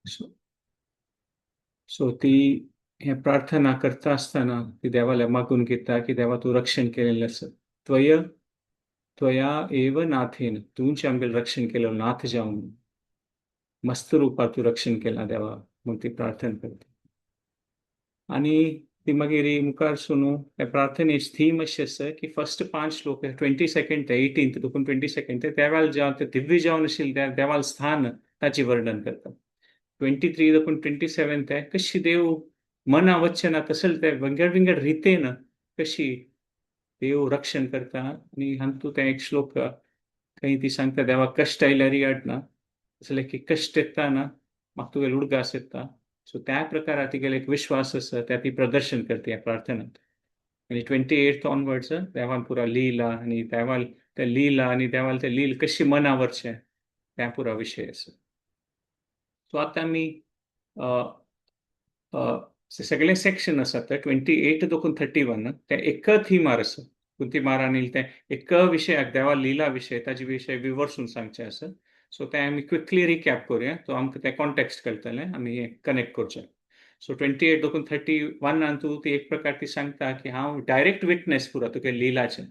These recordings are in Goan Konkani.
सो सो ती हे प्रार्थना करता आसतना ती देवाला मागून घेता की देवा तूं रक्षण केलेलें आसा. त्वय त्वया एव नाथेन, तूंच आमगेलें रक्षण केलें नाथ जावन, मस्त रुपार तूं रक्षण केलां देवा म्हूण ती प्रार्थना करता. आनी ती मागीर मुखार सुनू त्या प्रार्थनेची थीम अशी आसा की फर्स्ट 5 श्लोक 22 ते 18 देखून 22 ते देवाल जावन ते दिव्य जावन आशिल्लें त्या देवाल स्थान ताचें वर्णन करता. 23 देखून 27 ते कशी देव मना वचना तशें ते विंगड विंगड रितेन कशी देव रक्षण करता. आनी हातूंत तें एक श्लोक खंय ती सांगता देवाक कश्ट आयल्यार याडना, जाल्यार की कश्ट येता ना म्हाका तुगेलो उडगास येता. सो त्या प्रकारात तिगेलो एक विश्वास आसा त्या ती प्रदर्शन करता ह्या प्रार्थनांत. आनी 28 ऑनवर्ड्स देवान पुरा लीला आनी देवाल त्या लीला आनी देवाल ते लील कशी मनावरचें त्या पुरा विशय आसा. सो आतां आमी सगळे सेक्शन आसा ते 28 देखून 31 ते एक थिमार आसा. कुंती महाराणी ते एक विशयाक देवा लीला विशय ताजे विशय विवर्सून सांगचे आसा. सो ते आमी क्विकली रिकॅप करुया, तो आमकां ते कॉन्टेक्स्ट कळटलें, आमी कनेक्ट करचें. सो 28 देखून 31 तूं ती एक प्रकार ती सांगता की हांव डायरेक्ट विटनेस पुरो तुगे लिलाचें,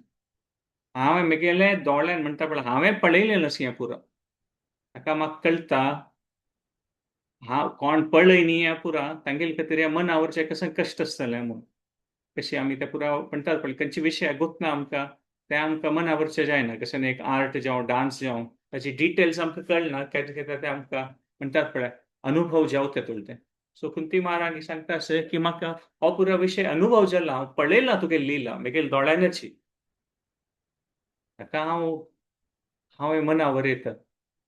हांवें म्हगेले दोळ्यान म्हणटा पळय हांवें पळयलें आसा हें पुरो, ताका म्हाका कळटा हांव कोण पळय न्ही हें पुरा तांगेले खातीर ह्या मनावरचें कशें कश्ट आसतलें म्हूण. कशी आमी ते पुरा म्हणटात पळय खंयचे विशय गोतना आमकां ते आमकां मनावरचें जायना, कशें एक आर्ट जावं डांस जावं ताची डिटेल्स आमकां कळना, कितें तें आमकां म्हणटात पळय अनुभव जावं तेतून तें. सो कुंती महाराणी सांगता अशें की म्हाका हो पुरो विशय अनुभव जाला, हांव पळयला तुगे लिला म्हगेले दोळ्यांची, ताका हांव हांव मनावर येता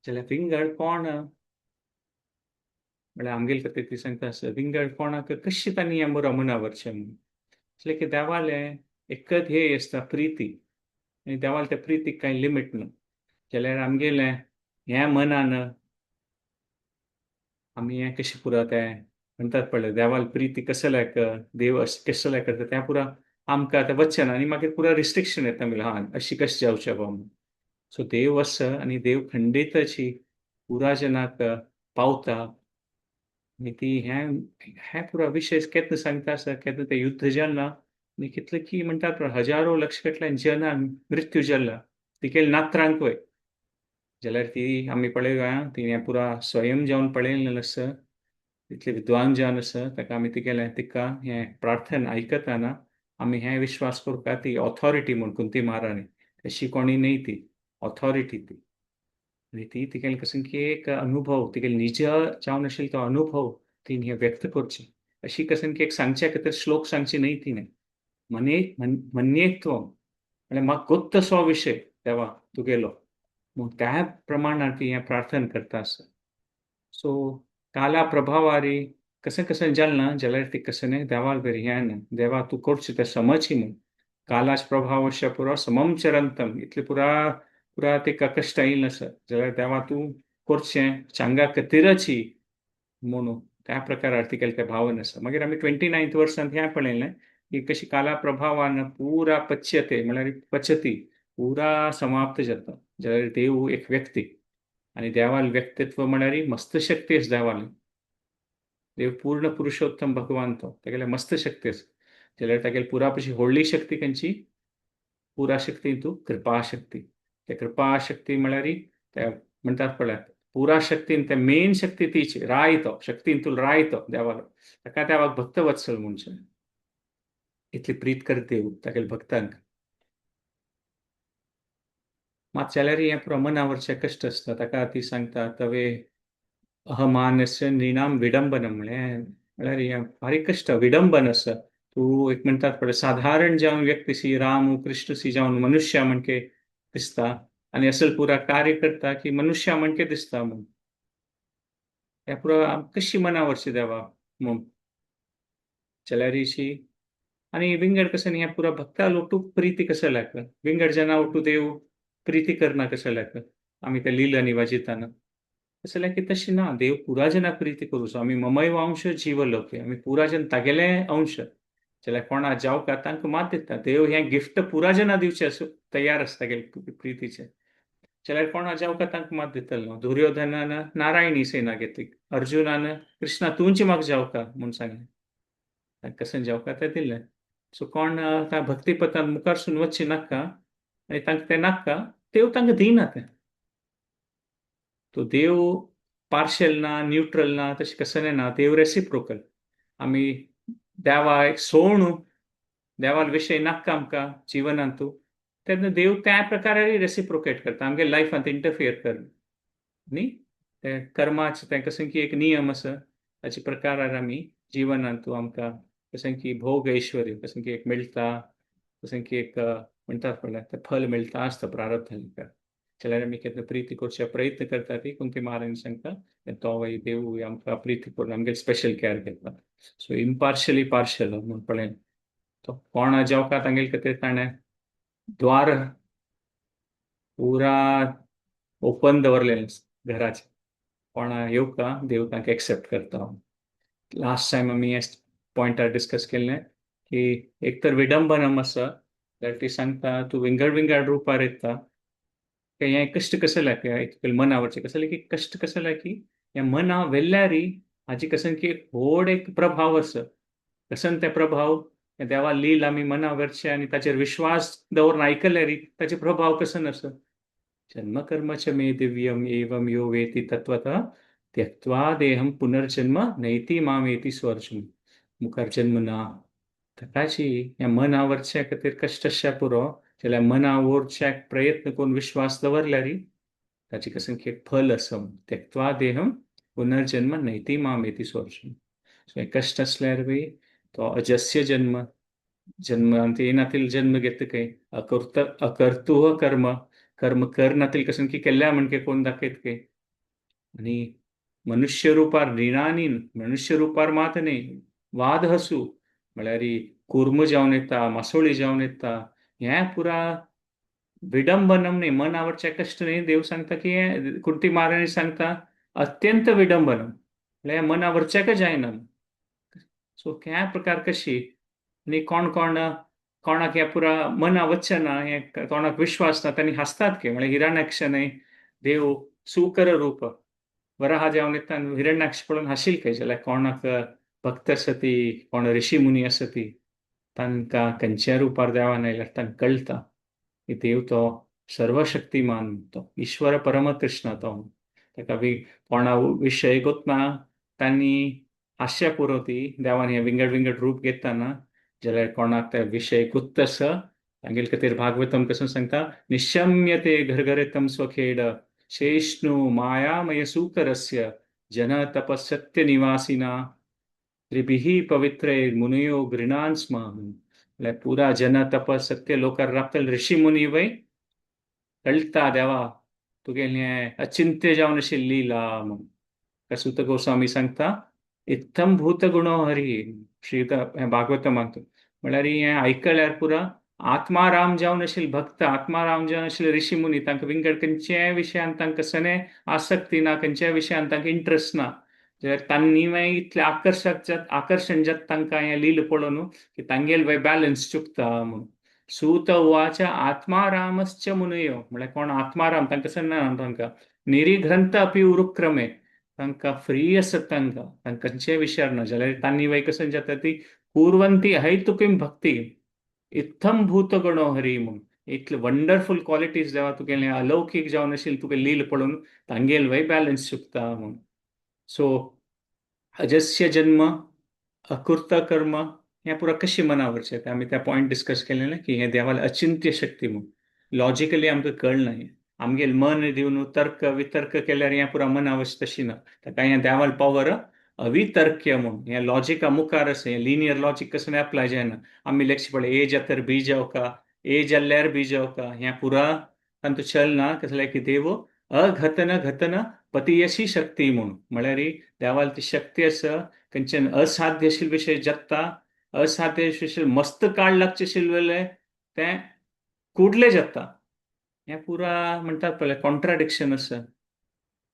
जाल्यार विंगड कोण म्हळ्यार आमगेले खातीर ती सांगता आसा विंगड कोणाक कशी तांणी हें बरो मनावरचें म्हूण. जाल्यार की देवालें एक ध्येय आसता प्रिती, आनी देवाले त्या प्रितीक कांय लिमीट ना. जाल्यार आमगेलें हें मनान आमी हें कशें पुरो तें म्हणटात पळय देवाल प्रिती कसो लायक देव अशें कसो लायक करता तें पुरो आमकां आतां वचना आनी मागीर पुरो रिस्ट्रिक्शन येता आमगेलें हा अशी कशें जावचें बाबा म्हूण. सो देव आसा आनी देव खंडीत अशी पुरा जनाक पावता. आनी ती हें हें पुरो विशय केन्ना सांगता आसा केन्ना तें युद्ध जालें आनी कितले की म्हणटात पळय हजारो लक्ष कटल्यान जनांक मृत्यू जाला तिगेले नात्रांक वय. जाल्यार ती आमी पळय ती हें पुरा स्वयं जावन पळयलें आसा, तितले विद्वान जावन आसा, ताका आमी तिगेलें तिका हें प्रार्थना आयकतना आमी हें विश्वास करता ती ऑथॉरिटी म्हूण कुंती महाराणी अशी कोणी न्हय ती ऑथॉरिटी ती. आनी ती तिगेले कशें की एक अनुभव तिगेले निज जावन आशिल्लो तो अनुभव तिणें हें व्यक्त करचें अशी कशें की एक सांगच्या खातीर श्लोक सांगची न्हय तिणें. मने मन्येत्व म्हळ्यार म्हाका गोत्त सो विशय देवा तुगेलो म्हूण त्या प्रमाणान ती हें प्रार्थना करता आसा. सो काला प्रभावारी कशें कशें जालें ना जाल्यार ती कशें न्हय देवाक बरी हें ना देवा तूं करचें तें समज म्हूण. कालाच प्रभावस्य पुरो समम चरंतम इतलें पुरा पुरा तिका कश्ट आयिल्लें आसा जाल्यार देवा तूं करचें चांगा खातीरच म्हणून त्या प्रकारार तिगेलें तें भावन आसा. मागीर आमी 29 वर्सांत हें पळयलें की कशी काला प्रभावान पुरा पच्यते म्हळ्यार पचती पुरा समाप्त जाता. जाल्यार देव एक व्यक्ती आनी देवाल व्यक्तित्व म्हळ्यार मस्त शक्ती आसा देवाली. देव पूर्ण पुरुषोत्तम भगवान तो तागेले मस्त शक्ती आसा. जाल्यार तागेले पुरा पशी व्हडली शक्ती खंयची? पुरा शक्ती तूं कृपा शक्ती. त्या कृपा शक्ती म्हळ्यार त्या म्हणटात पळय पुरा शक्तीन ते मेन शक्ती तीच राय तो शक्तीन तुला राय तो देवालो ताका देवाक भक्तवत्सल म्हणचें. इतली प्रीत कर देव तागेले भक्तांक. मात जाल्यार हें पुरो मनावरचें कश्ट आसता ताका ती सांगता तवे अहमानस्य नृणाम विडंबनम म्हळ्यार म्हळ्यार हें बारीक कश्ट विडंबन आसा. तूं एक म्हणटात पळय साधारण जावन व्यक्ती सी राम कृष्ण सी जावन मनुष्य म्हणके दिसता आनी असल पुरा कार्य करता की मनुष्य म्हणके दिसता म्हूण. ह्या पुरा कशी मनावरची देवा म्हूण जाल्यार अशी आनी विंगड कशें न्ही ह्या पुरा भक्ता लोक तूं प्रिती कशें लागता विंगड जना तूं देव प्रिती करना कशें लागता आमी त्या लिला वाजिताना तशें की तशें ना देव पुरा जना प्रिती करूं आमी ममैव अंश जीव लोके आमी पुरा जन तागेले अंश जाल्यार कोणा जावका तांकां मात दिता देव हें गिफ्ट पुरा जना दिवचें असो तयार आसता तागेले प्रितीचें. जाल्यार कोण जावका तांकां मात दितलो न्हू. दुर्योधनान नारायणी सेना घेतली, अर्जुनान कृष्णा तूंच म्हाका जावका म्हूण सांगलें, तांकां कशें जावका तें दिलें. सो कोण त्या भक्तीपथान मुखारसून वचचें नाका आनी तांकां तें नाका, देव तांकां दिना तें. तो देव पार्शल ना, न्यूट्रल ना, तशें कसलें ना, देव रेसिप्रोकल. आमी देवा एक सोणू देवाल विशय नाका आमकां जिवनांतू, तेन्ना देव त्या प्रकारे रेसिप्रोकेट करता, आमगे लायफांत इंटरफियर कर न्ही. तें कर्माचें तें कशें की एक नियम आसा, ताचे प्रकारार आमी जिवनांतू आमकां कशें की भोग ऐश्वर्य कशें की एक मेळटा, कशें की एक म्हणटात पळय तें फल मेळटा आसता प्रारब्ध. जाल्यार आमी केन्ना प्रिती करचे प्रयत्न करता ती कुंती महाराणी सांगता तो वय देव आमकां प्रिती करून आमगे स्पेशल केअर घेता. सो इम्पार्शली पार्शल म्हूण पळय, तो कोण जेवका तांगेले खातीर ताणें द्वार पुरा ओपन दवरलेलें घराचें, कोणा येवका देव तांकां एक्सेप्ट करता. लास्ट टायम आमी हे पॉयंटार डिस्कस केल्लें की एक तर विडंबनम आसा, जाल्यार ती सांगता तूं विंगड विंगड रुपार येता, हें कश्ट कसं लागे मनावरचें कसं की कश्ट कसं की ह्या मना वेल्ल्यारी हाजी कसं की एक व्हड एक प्रभाव आसा. कसन ते प्रभाव देवा लील आमी मना वरचे आनी ताचेर विश्वास दवरून आयकल्यारी ताचे प्रभाव कसन आसा. जन्म कर्म च मे दिव्यम एवं यो वेति तत्वतः त्यक्त्वा देहम पुनर्जन्म नैति मामेति स्वर्जन. मुखार जन्म ना ताकाची ह्या मना वरच्या खातीर कश्ट आसच्या पुरो, जाल्यार मना वरच्याक प्रयत्न करून विश्वास दवरल्यारी ताची कसं की एक फल आसा. त्यक्त्वा देहम पुनर्जन्म नैति मामेति स्वर्जन. सो हें कश्ट आसल्यार बी तो अजस्य जन्म जन्म येनातील जन्म घेत काय अकर्त अकर्तुह कर्म कर्म करनातील कसं की केल्या म्हणजे कोण दाखयत काय. आणि मनुष्य रुपार रिणानी मनुष्य रुपार मात न्ही वाद हसू म्हळ्यार कुर्म जावन येता, मासोळी जावन येता, हें पुरा विडंबनम न्ही, मन आवडचे कश्ट न्ही. देव सांगता की हें कुंती महाराणी सांगता अत्यंत विडंबनम म्हळ्यार मन आवडच्याक जायना. सो ह्या प्रकार कशी आनी कोण कोण कोणाक ह्या पुरा मना वचना ना, हें कोणाक विश्वास ना, तांणी हांसतात की म्हळ्यार हिरण्याक्ष न्हय देव सुकर रूप वराह जावन येता हिरण्याक्ष पळोवन हांशील खंय, जाल्यार कोणाक भक्त आसा ती, कोण ऋषी मुनी आसा ती, तांकां खंयच्या रुपार देवान आयल्यार तांकां कळटा की देव तो सर्वशक्तिमान, तो ईश्वर परमकृष्ण, तो ताका बी कोणा विशय गोतना तांणी हास्य पुरो ती देवान हें विंगड विंगड रूप घेतना, जाल्यार कोणाक ते विशय गुप्त आसा तांगेले खातीर भागवतम कसो सांगता निशम्यते घरघरितम स्वखेड शेष्णु मायामय सुकरस्य जन तपसत्य निवासिना त्रिभिः पवित्रे मुनयो गृणान स्म. म्हळ्यार पुरा जन तपसत्य लोकार राबतले ऋषी मुनी वय कळटा देवा तुगेलें हें अचिंत्य जावन अशी लीला म्हूण. सुत गोस्वामी सांगता इत्थम भूत गुणो हरी श्री भागवतमांत. म्हळ्यार हें आयकल्यार पुरा आत्माराम जावन आशिल्ले भक्त, आत्माराम जावन आशिल्ले ऋषी मुनी, तांकां विंगड खंयच्याय विशयान तांकां सने आसक्ती ना, खंयच्याय विशयान तांकां इंट्रस्ट ना, जाल्यार तांणी मागीर इतलें आकर्शक जात आकर्शण जाता तांकां हें लील पळोवन की तांगेल मागीर बॅलन्स चुकता म्हूण. सूत उवाच आत्मारामश्च मुनयो, म्हळ्यार कोण आत्माराम तांकां सन्ना तांकां निरिग्रंथ अपि उरुक्रमे, तांकां फ्री आसत तांकां तांकां खंयच्याय विशयार ना, जाल्यार तांणी मागीर कशें जाता ती कुर्वन्ति अहैतुकीं भक्ती इत्थम भूतगणो हरी म्हूण. इतले वंडरफूल क्वॉलिटीज देवा तुगेलें अलौकीक जावन आशिल्लें तुगे लील पळोवन तांगेल वय बॅलन्स चुकता म्हूण. सो अजस्य जन्म अकृत कर्म हें पुरा कशें मनावरचें तें आमी त्या पॉयंट डिस्कस केलें की हें देवाले अचिंत्य शक्ती म्हूण. लॉजिकली आमकां कळना हें, आमगेल मन दिवन तर्क वितर्क केल्यार हें पुरा मना वच तशी ना, ताका हें देवाल पावर अवितर्क्य म्हूण. हें लॉजिका मुखार आसा, हें लिनियर लॉजीक कसलें अप्लाय जायना. आमी लक्ष पळय ए जातर बी जावका, ए जाल्यार बी जावका, हें पुरा तांतू चलना. कसलें की देव अघतन घतन पतियशी शक्ती म्हूण, म्हळ्यार देवाल ती शक्ती आसा खंयच्यान असाध्य आशिल्ले विशय जाता, असाध्य विशय मस्त काळ लागचे आशिल्ले तें कुडले जाता. हें पुरा म्हणटात पळय कॉन्ट्राडिक्शन आसा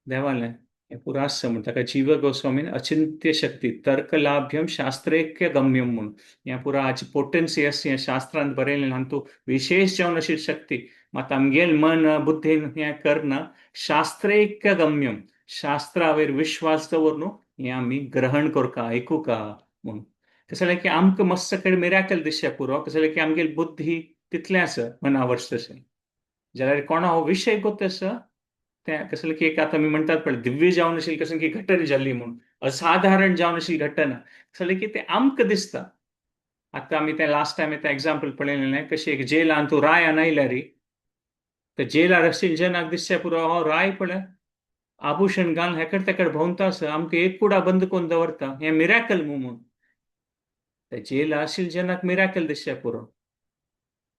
देवालें, हें पुरा आसा म्हूण. ताका जीव गोस्वामीन अचिंत्य शक्ती तर्कलाभ्यम शास्त्रैक्य गम्यम म्हूण. हें पुरा हाची पोटन्सी आसा हें शास्त्रांत बरयलें हातूंत विशेश जावन अशी शक्ती मात आमगेल मन बुद्धीन हें करना शास्त्रैक्य गम्यम शास्त्रावेर विश्वास दवर न्हू हें आमी ग्रहण करका आयकुका म्हणून. कसं जाल्यार की आमकां मस्त कडेन मिराकल दिसचें पुरो, कसं जाल्यार की आमगेली बुद्धी तितलें आसा मनावर तशें. जाल्यार कोणा हो विशय गोत आसा तें कसं की एक आतां आमी म्हणटात पळय दिव्य जावन आशिल्ली कसं की घटना जाल्ली म्हूण, असाधारण जावन आशिल्ली घटना, कसं जाल्यार की तें आमकां दिसता. आतां आमी तें लास्ट टायम तें एग्जाम्पल पळयलें कशें एक जेलान तूं रायान आयल्यार तर जेलार आशिल्ल्या जनाक दिसचें पुरो हो राय पळय आभूषण घालून हेकड तेकड भोंवता आसा, आमकां एक कुडा बंद करून दवरता, हें मिराकल मू म्हूण. ते जेला आशिल्ल्या जनाक मिराकल दिसचें पुरो,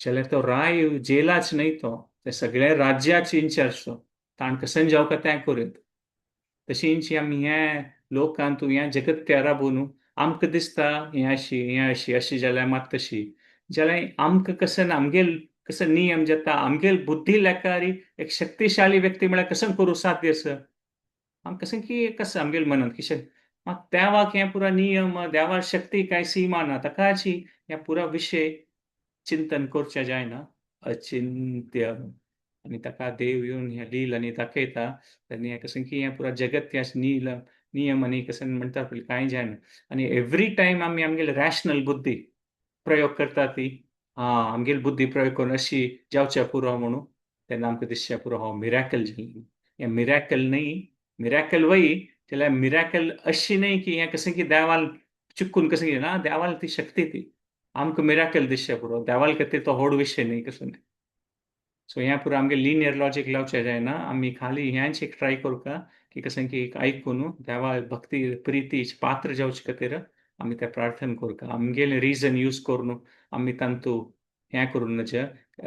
जाल्यार तो राय जेलाच न्हय तो ते सगळ्या राज्याच इन्चार्ज तो, ताण कसन जावका तें करूं. तशींच आमी ह्या लोकांत तूं ह्या जगत राबून न्हू आमकां दिसता हें अशी हें अशी अशी जाल्यार मात तशी जाल्यार आमकां कसं आमगेल कसं नियम जाता आमगेल बुद्धी लेखारी एक शक्तिशाली व्यक्ती म्हळ्यार कसं करूं साध्य आसा आमकां कसं की कसं आमगेल मनांत किशें मात देवाक हें पुरा नियम देवा शक्ती कांय सीमा ना ताकाची ह्या पुरा विशय चिंतन करचें जायना अचिंत्य. आनी ताका देव येवन ह्या लील आनी दाखयता आनी हें कसं की हें पुरा जगत ह्या नील नियम आनी कसं म्हणटा पळय कांय जायना. आनी एवरी टायम आमी आमगेले रॅशनल बुद्धी प्रयोग करता ती आं आमगेली बुद्धी प्रयोग करून अशी जावच्या पुरो म्हणून तेन्ना आमकां दिसचें पुरो हो मिराकल जालें. हें मिराकल न्हय, मिराकल वय जाल्यार मिराकल अशी न्हय की हें कसं की देवान चुकून कसं की ना देवाल ती शक्ती ती आमकां मिराकल दिसचें पुरो देवाल खातीर तो व्हड विशय न्हय कसो न्हय. सो हें पुरो आमगे लिनियर लॉजीक लावचें जायना, आमी खाली हेंच एक ट्राय करुंका की कसं की एक आयकून देवा भक्ती प्रिती पात्र जावचे खातीर आमी तें प्रार्थना करुंका. आमगेलें रिजन यूज करून आमी तांतू हें करूं नज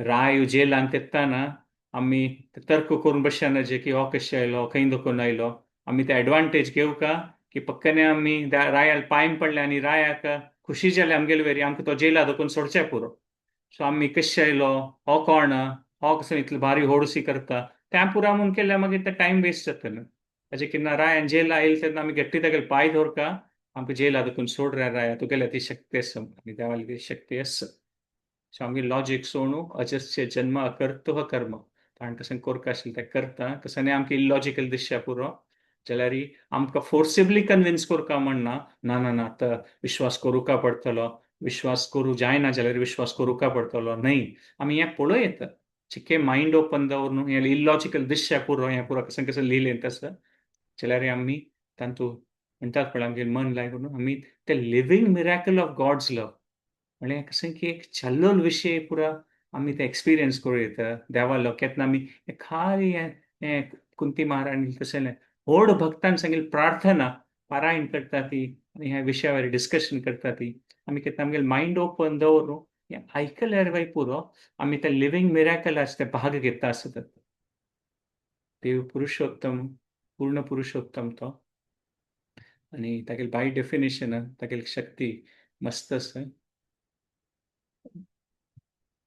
राय जेलान तेत्ताना आमी तर्क करून बसया नजे की हो कशें आयलो खंय दखून आयलो, आमी ते एडवांटेज घेवका की पक्कने आमी रायाल पांय पडले आनी रायाक खुशी जाली आमगेले वेरी आमकां तो जेला दखून सोडचें पुरो. सो आमी कशें आयलो हो कोण हो कसो इतलो भारी होडसी करता त्या पुरा म्हूण केल्यार मागीर ते टायम वेस्ट जातलो. ताचे केन्ना रायान जेला आयल तेन्ना आमी घट्टी तागेले पांय दवरका आमकां जेला दखून सोड रे राया तुगेल्या ती शक्ती आसा आनी देवाली ती शक्ती आसा. सो आमगे लॉजीक सोडून अजस्य जन्म अकर्तुः कर्म ताण कसं कोरका आशिल्लें तें करता कसं न्ही आमकां इलॉजिकल दिसचें पुरो जाल्यार आमकां फोर्सिबली कन्विन्स करका म्हणना ना ना ना आतां विश्वास करुंका पडटलो विश्वास करूं जायना जाल्यार विश्वास करुंका पडटलो न्हय. आमी हें पळोवं येता चिके मायंड ओपन दवरून हें इलॉजिकल दिसचें पुरो हें पुरो कसं कसं लिहिलें तसं जाल्यार आमी तातूंत म्हणटात पळय आमगेलें मन लायकून आमी ते living miracle of God's love म्हळ्यार कसं की एक चल्लोल विशय पुरा आमी ते एक्सपिरियन्स करूं येता देवा लव. केन्ना आमी खाली हें कुंती महाराणी तशें व्हड भक्तान सांगिल्ली प्रार्थना पारायण करता ती आनी ह्या विशयावर डिस्कशन करता ती आमी केन्ना आमगेलें मायंड ओपन दवरून हें आयकल्यार बाय पुरो आमी ते लिवींग मिराकलाच ते भाग घेता आसत. देव पुरुषोत्तम पूर्ण पुरुषोत्तम तो आनी तागेली बाय डेफिनेशन तागेली शक्ती मस्त आसा.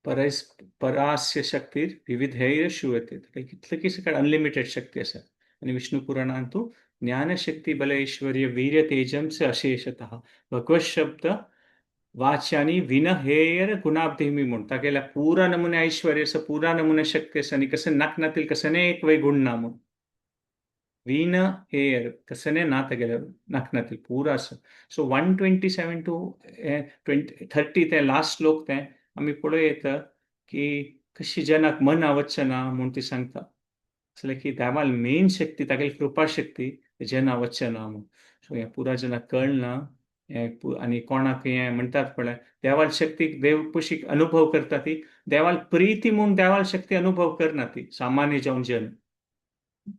परस परास्य शक्तीर विविधैर श्रूयते ताका कितले की सगळें अनलिमिटेड शक्ती आसा. आनी विष्णू पुराणांत तूं ज्ञानशक्ती बल ऐश्वर्य वीर्य तेजंस अशेषतः भगवत शब्द वाच्यानी विनहेयर गुणाब्धिमी म्हूण तागेल्या पुरा नमुने ऐश्वर्य आसा पुरा नमुने शक्ती आसा आनी कसं नाकनातील कसं एक वय गुण ना म्हूण वीन हेयर कसं ना तागेल्या नाकनातील पुरा आसा. सो 127 टू 20 30 ते लास्ट श्लोक ते आमी पळोवं येता की कशी जनाक मन वचना म्हूण ती सांगता जाल्यार की देवाल मेन शक्ती तागेली कृपा शक्ती जना वचना म्हूण. सो हें पुरा जनाक कळना हें आनी कोणाक हें म्हणटात पळय देवाल शक्ती देव पशी अनुभव करता ती देवाल प्रिती म्हूण देवाल शक्ती अनुभव करना ती सामान्य जावन जन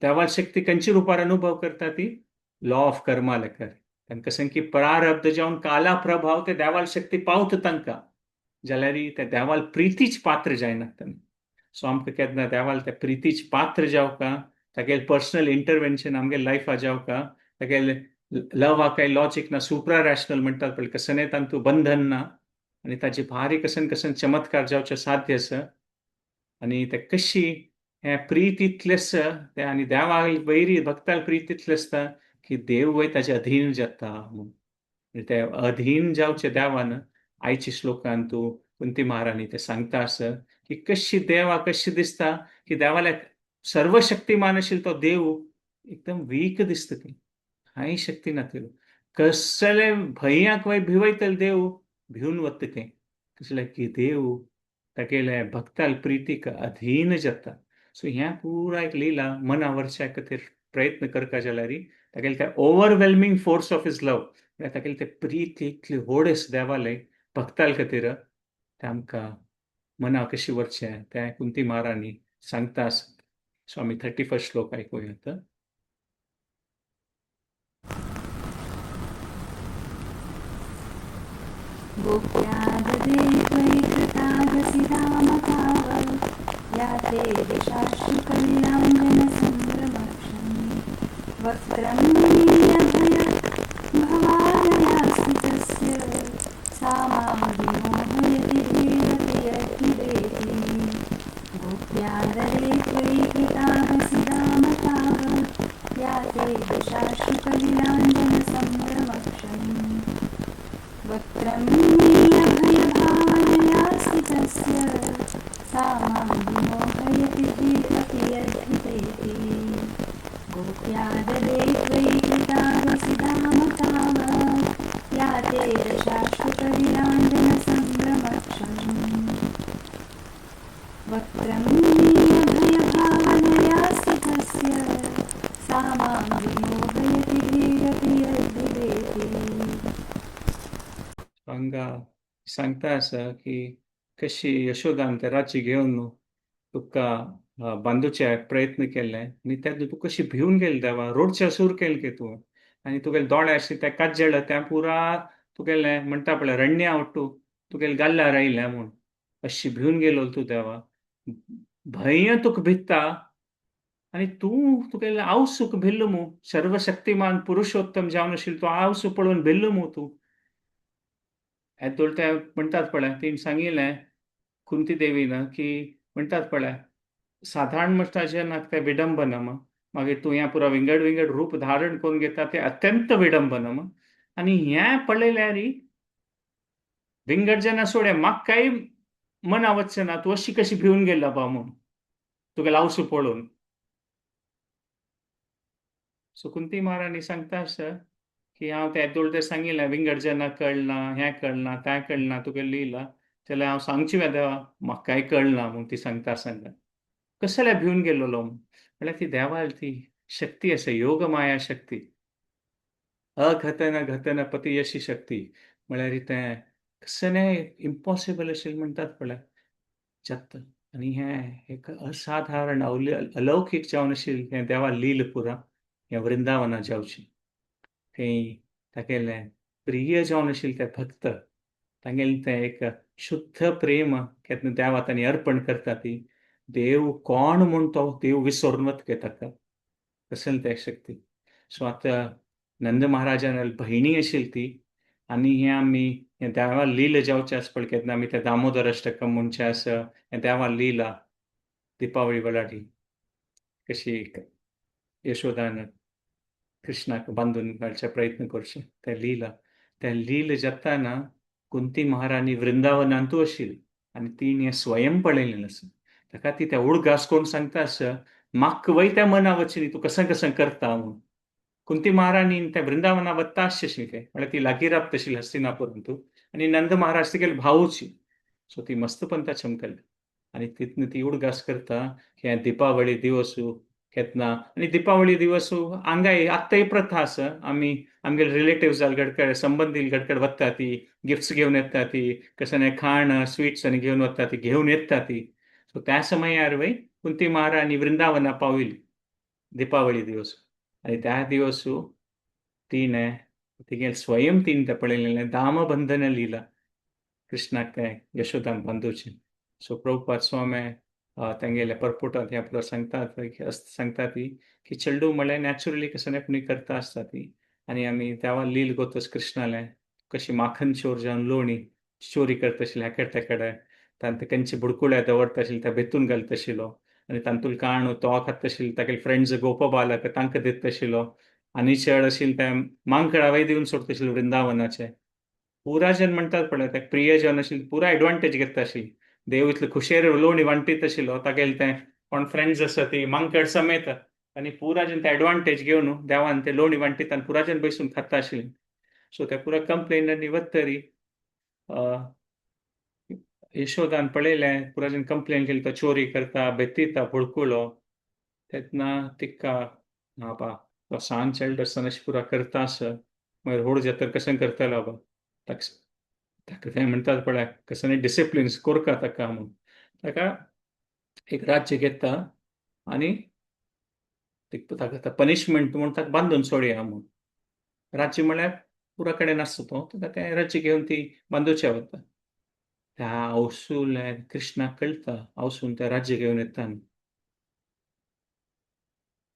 देवाल शक्ती खंयच्या रुपार अनुभव करता ती लॉ ऑफ कर्मा लेखार तांकां कसं की प्रारब्ध जावन काला प्रभाव ते देवाल शक्ती पावता तांकां जाल्यार ते देवाल प्रितीच पात्र जायना तेन्ना. सो आमकां केन्ना देवाल त्या प्रितीच पात्र जावका तागेले पर्सनल इंटरवेन्शन आमगे लायफा जावका तागेले लवा काय लॉजीक ना सुप्रा रॅशनल म्हणटात पळय कसं तांतूं बंधन ना आनी ताजे भारी कसन कसन चमत्कार जावचें साध्य आसा. आनी ते कशी हें प्रीत इतलें आसा तें आनी देवा वैरी भक्ताल प्रीत इतलें आसता की देव वय ताजे अधीन जाता म्हूण. ते अधीन जावचे देवान आयच्या श्लोकान तूं कुंती महाराणी ते सांगता आसा की की कशी देवा कशी दिसता की देवाला सर्वशक्तिमान आशिल्लो तो देव एकदम वीक दिसता ती, कांय शक्ती नातिल्लो. कसले भंयाक वय भिवयतले देव भिवन वता तें, कसले की देव तागेले भक्ताल प्रितीक अधीन जाता. सो ह्या पुरा एक लीला मनावरच्या खातीर प्रयत्न करता जाल्यार तागेले ते overwhelming force of his love, म्हळ्यार तागेले ते प्रीती इतली व्हड आसा देवाले भक्ताल खातीर, ते आमकां मना कशी वरचें तें कुंती महाराणी सांगता आसा. सो आमी 31 श्लोक आयकुया आतां. हांगा सांगता आसा की कशी यशोदान ते राज्य घेवन तुका बांदूचे प्रयत्न केले आनी तेन्ना तूं कशी भिवन गेली देवा, रोडच्या सूर केले की तूं, आनी तुगेले दोळे आशिल्ले ते काजळ त्या पुरा तुगेले म्हणटा पळय रण्या वट्टू तुगेले गाल्ल्यार आयल्या म्हूण अशी भिवन गेलो तूं देवा. भंय तुका भित्ता आनी तूं तुगेले आवसूक भिल्लो मू, सर्वशक्तिमान पुरुषोत्तम जावन आशिल्लो तो आवसू पळोवन भिल्लो मू तूं. येदोळ ते म्हणटात पळय तिणें सांगिल्लें कुंती देवीन की म्हणटात पळय साधारण म्हणटा जेन्ना तें विडंबन, मागीर तूं हें पुरा विंगड विंगड रूप धारण करून घेता तें अत्यंत विडंबन. आनी हें पळयल्यार विंगड जेन्ना सोड्या म्हाका कांय मना वचचें ना, तूं अशी कशी भिवन गेला बा म्हूण तुगेलो आवसू पळोवन. सो कुंती महाराणी सांगता आसा की हांव ते येदोळ तें सांगिल्लें विंगड जेन्ना कळना, हें कळना, तें कळना तुगेलें लिला, जाल्यार हांव सांगची देवा म्हाका कांय कळना म्हूण ती सांगता सांगता कसल्या भिवन गेल्लो म्हळ्यार ती देवाल ती शक्ती आसा, योग माया शक्ती, अघटन घटन पती अशी शक्ती, म्हळ्यार तें कसलें इम्पॉसिबल अशें म्हणटात पळय जाता. आनी हें एक असाधारण अलौकीक जावन आशिल्लें हें देवा लील पुरा हें वृंदावना जावची. थंय तागेलें प्रिय जावन आशिल्लें ते भक्त तांगेलें तें एक शुद्ध प्रेम केन्ना देवा तांणी अर्पण करता ती देव कोण म्हूण तो देव विसरून वता ताका, तशें तें शक्ती. सो आतां नंद महाराजान भयणी आशिल्ली ती, आनी हें आमी हें देवा लीला जावचें आसा पळय केन्ना आमी तें दामोदर अष्टकम म्हणचें आसा, हें देवा लीला दिपावळी वेळार कशी यशोदान कृष्णाक बांदून घालचे प्रयत्न करचे ते लीला. ते लीला जाताना कुंती महाराणी वृंदावनांतू आशिल्ली आनी तिणें हें स्वयं पळयलें आसा. ताका ती त्या उडगास कोण सांगता आसा म्हाका वय त्या मना वचनी तूं कसं कसं करता म्हूण. कुंती महाराणी त्या वृंदावना वता आसचें तें म्हळ्यार ती लागीं रावता आशिल्ली हस्तिनापूरांतू, आनी नंद महाराज तिगेले भावूची. सो ती मस्त पंता चमकली आनी तितून ती उडगास करता की दिपावळी दिवसू केन्ना. आनी दिपावळी दिवस हांगाय आत्ताय प्रथा आसा, आमी आमगेले रिलेटिव्स गडकड संबंदी गडकड वता ती गिफ्ट्स घेवन येता ती, कसं खाण स्वीट्स आनी घेवन वता ती घेवन येता ती. सो त्या समयार वय कुंती महाराणी वृंदावना पाविल्ली दिपावळी दिवस, आनी त्या दिवस तिणें तिगेले स्वयं तिणें तें पळयलें दामबंधन लीला कृष्णाक तें यशोदान बांदुचें. सो प्रभुपाद स्वामी तांगेल्या परपोटांत ह्या आपल्याक सांगतात सांगता ती की चेडूं म्हळ्यार नॅचरली कसं कोणी करता आसता ती, आनी आमी देवा लील गोतच कृष्णालें कशी माखन चोर जावन लोणी चोरी करता आशिल्ले हेकडे तेकडे, तांकां तेंचे बुडकुळे दवरता आशिल्ले त्या भितून घालता आशिल्लो आनी तांतूल काणू तो खाता आशिल्लो, तागेले फ्रेंड्स गोपबालक तांकां दिता आशिल्लो, आनी चड आशिल्ले ते मांकडावय दिवन सोडता आशिल्ले वृंदावनाचे. पुरा जन म्हणटात पळय ते प्रियजन आशिल्ले पुरा एडवांटेज घेता आशिल्ली. देव इतले खुशेर लोणी वांटीत आशिल्लो तागेले तें कोण फ्रेंड्स आसा ती मांकड समेत आनी पुराजन ते एडवांटेज घेवन देवान ते लोणी वांटीत आनी पुराजन बसून खाता आशिल्ले. सो ते पुरा कंप्लेन आनी वतरी यशोदान पळयलें पुराजन कंप्लेन केली तो चोरी करता बेतिता बुळकुळो तेन्ना तिका आबा तो सान चाइल्ड आसतना अशें पुरा करता आसा मागीर व्हड जातर कशें करतलो बाबा ताका तें म्हणटात पळय कसं डिसिप्लिन्स कोरका ताका म्हूण ताका एक राज्य घेता आनी ताका पनिशमेंट म्हूण ताका बांदून सोडया म्हूण. राज्य म्हळ्यार पुरा कडेन आसता तो ताका तें राज्य घेवन ती बांदुचें वता. त्या आवसूल्यार कृष्णाक कळटा आवसून तें राज्य घेवन येता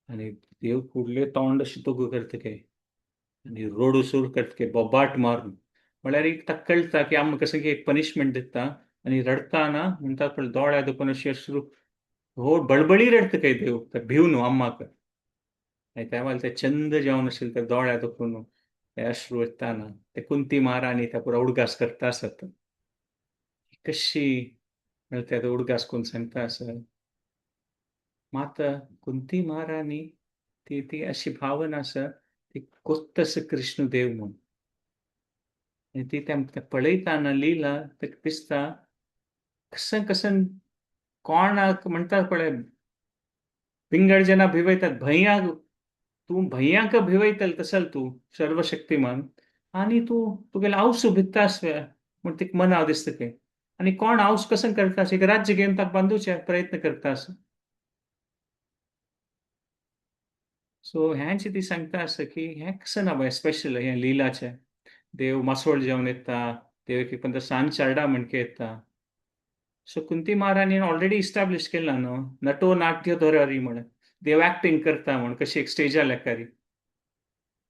आनी देव फुडले तोंड अशें दोगू करता काय आनी रोडू सुरू करता काय बोबाट मारून म्हळ्यार एक ताका कळटा की आमकां कसं की एक पनिशमेंट दिता आनी रडटा ना म्हणटात पळय दोळ्या दुखून अशी अश्रू हो बळबळी रडटा काय देव भिवन अम्माक. आनी त्या वेळार ते चंद जावन आशिल्ले ते दोळ्या दुखून ते अश्रू येताना ते कुंती महाराणी त्या पुरा उडगास करता आसत कशी म्हळ्यार ते उडगास करून सांगता आसत. मात कुंती महाराणी ती ती अशी भावना आसा ती कोत्तस कृष्ण देव म्हूण आनी ती तें पळयताना लिला ताका दिसता कशें कशें कोणाक म्हणटात पळय विंगड जना भिवयतात भंयाक तूं भंयाक भिवयतल तसल तूं सर्वशक्तिमान आनी तूं तुगेले आवसू भित्ता आसवे म्हूण तिका मनाव दिसता की आनी कोण आवस कशें करता एक राज्य घेवन ताका बांदुचे प्रयत्न करता आसा. सो हें ती सांगता आसा की हें कशें ना बाय स्पेशल हें लिलाचें देव मासोळ जेवन येता देव एक पंदरा सांज चारडा म्हणके येता. सो कुंती महाराणीन ऑलरेडी इस्टाब्लिश केला न्हू नटो नाट्य धोरारी म्हण देव एक्टिंग करता म्हण कशी एक स्टेजा लेकारी.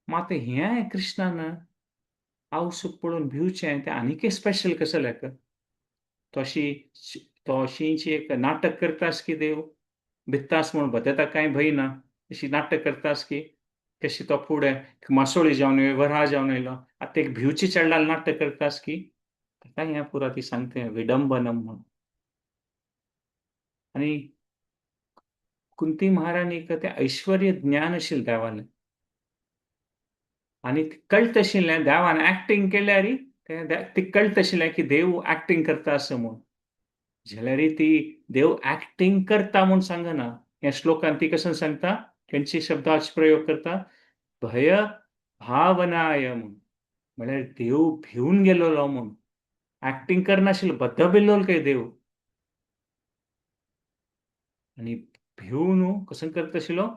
मात हें कृष्णान आवसूक पळोवन भिवचें तें आनीकय स्पेशल कसं लेख तो अशी तो अशीची एक नाटक करतास की देव भित्तास म्हूण बदता कांय भंय ना अशी नाटक करतास की कशी तो फुडें मासोळी जावन येयलो वराह जावन येयलो आतां एक भिवची चेडलाल नाटक करतास की ताका हें पुरा ती सांगता विडंबनम म्हूण. आनी कुंती महाराणीक तें ऐश्वर्य ज्ञान आशिल्लें देवालें आनी कळत आशिल्लें देवान एक्टिंग केल्यार ती कळत आशिल्लें की देव एक्टिंग करता आसा म्हूण. जाल्यार ती देव एक्टिंग करता म्हूण सांगना ह्या श्लोकान ती कशें सांगता खंयचे शब्दाचो प्रयोग करता भय भावनाय म्हूण म्हळ्यार देव भिवन गेलोलो म्हूण एक्टिंग करनाशिल्लो बद्द काय देव आनी भिवन कसं करता आशिल्लो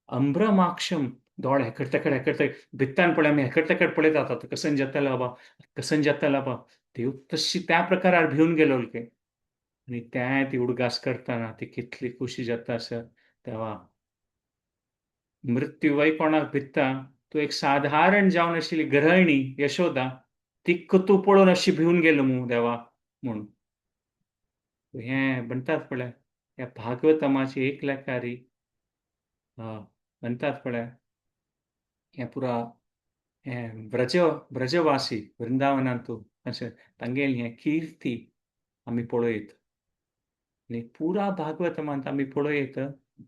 अंब्रमाक्षम दोळे हेकड तेकड हेकड तेकड भित्तान पळय आमी हेकड तेकड पळयतात आतां कसन जातालो बाबा कसन जातालो बाबा देव तशी त्या प्रकारार भिवन गेलो काय. आनी तें ती उडगास करतना ती कितली खुशी जाता आसा तेवा मृत्यू वय कोणाक भित्ता तूं एक साधारण जावन आशिल्ली गृहिणी यशोदा तिका तूं पळोवन अशी भिवन गेलो मू देवा म्हूण. हें म्हणटात पळय ह्या भागवतमाची एक लेकारी म्हणटात पळय हें पुरा हें व्रज व्रजवासी वृंदावनांतू अशें तांगेली हें किर्ती आमी पळयत आनी पुरा भागवतमांत आमी पळयत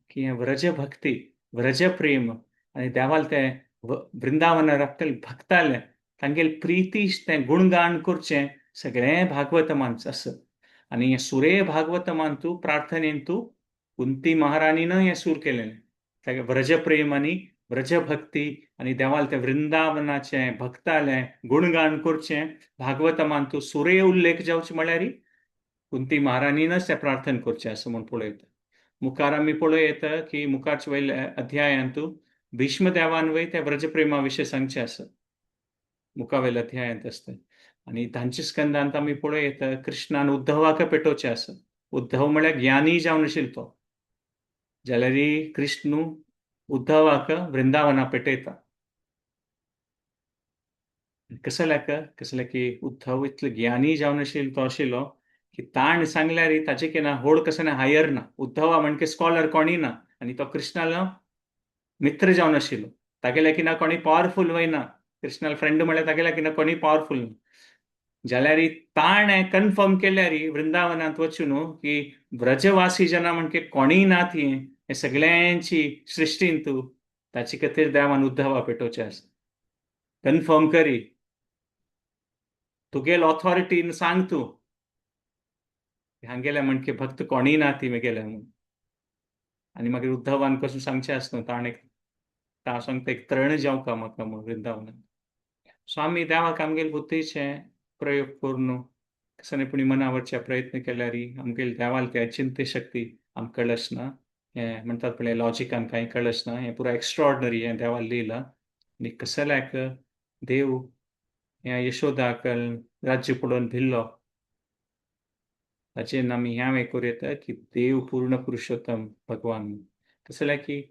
की हें व्रजभक्ती व्रजप्रेम आनी देवाल तें वृंदावना रावतले भक्ताले तांगेले प्रिती तें गुणगान करचें सगळें भागवतमांत आसा. आनी हें सुरे भागवतमांतू प्रार्थनेंतू कुंती महाराणीन हें सूर केलें तागे व्रजप्रेम आनी व्रजभक्ती आनी देवाल तें वृंदावनाचें भक्तालें गुणगान करचें भागवतमांतू सुरे उल्लेख जावचें म्हळ्यार कुंती महाराणीनच तें प्रार्थना करचें आसा म्हूण पळयता. मुखार आमी पळोवं येता की मुखारच्या वयल्या अध्यायांतू भीष्मदेवान वय त्या व्रजप्रेमा विशीं सांगचें आसा मुखावेल्या अध्यायांत आसता. आनी तांच्या स्कंदांत आमी पळोवं येता कृष्णान उद्धवाक पेटोवचें आसा. उद्धव म्हळ्यार ज्ञानी जावन आशिल्लो तो जाल्यार कृष्णू उद्धवाक वृंदावना पेटयता. कसल्याक कसल्याक की उद्धव इतलो ज्ञानी जावन आशिल्लो तो आशिल्लो की ताण सांगल्यार ताचे केन्ना होड कसं ना हायर ना उद्धवा म्हणके स्कॉलर कोणी ना आनी तो कृष्णालो मित्र जावन आशिल्लो तागेल्या की ना कोणी पावरफूल वयना कृष्णालो फ्रेंड म्हळ्यार तागेल्या की ना कोणी पावरफूल ना. जाल्यार ताणें कन्फर्म केल्यार वृंदावनांत वचून न्हू की व्रजवासी जना म्हणजे कोणीय ना ती हे सगळ्यांची सृश्टीन तूं ताचे खातीर देवान उद्धवा पेटोवचें आसा. कन्फर्म करी तुगेल ऑथॉरिटीन सांग तूं हांगेले म्हणके भक्त कोणीय ना ती मेगेले म्हणून. आनी मागीर उद्धवान कशें सांगचें आसा न्हू ताणें तां सांगता एक तरण जावं का म्हाका म्हूण वृंदावनान. सो आमी देवाक आमगेले बुद्धीचे प्रयोग करून कसले मनावरचे प्रयत्न केल्यार आमगेले देवाल ते अचिंत्य शक्ती आमकां कळच ना. हें म्हणटात पळय लॉजिकान कांय कळच ना, हें पुरा एक्स्ट्रॉर्डनरी हें देवाल लिहिलां. आनी कसल्याक देव ह्या यशोदाक राज्य पळोवन भिल्लो ताचेर आमी ह्या हें करूं येता की देव पूर्ण पुरुषोत्तम भगवान. कसल्या की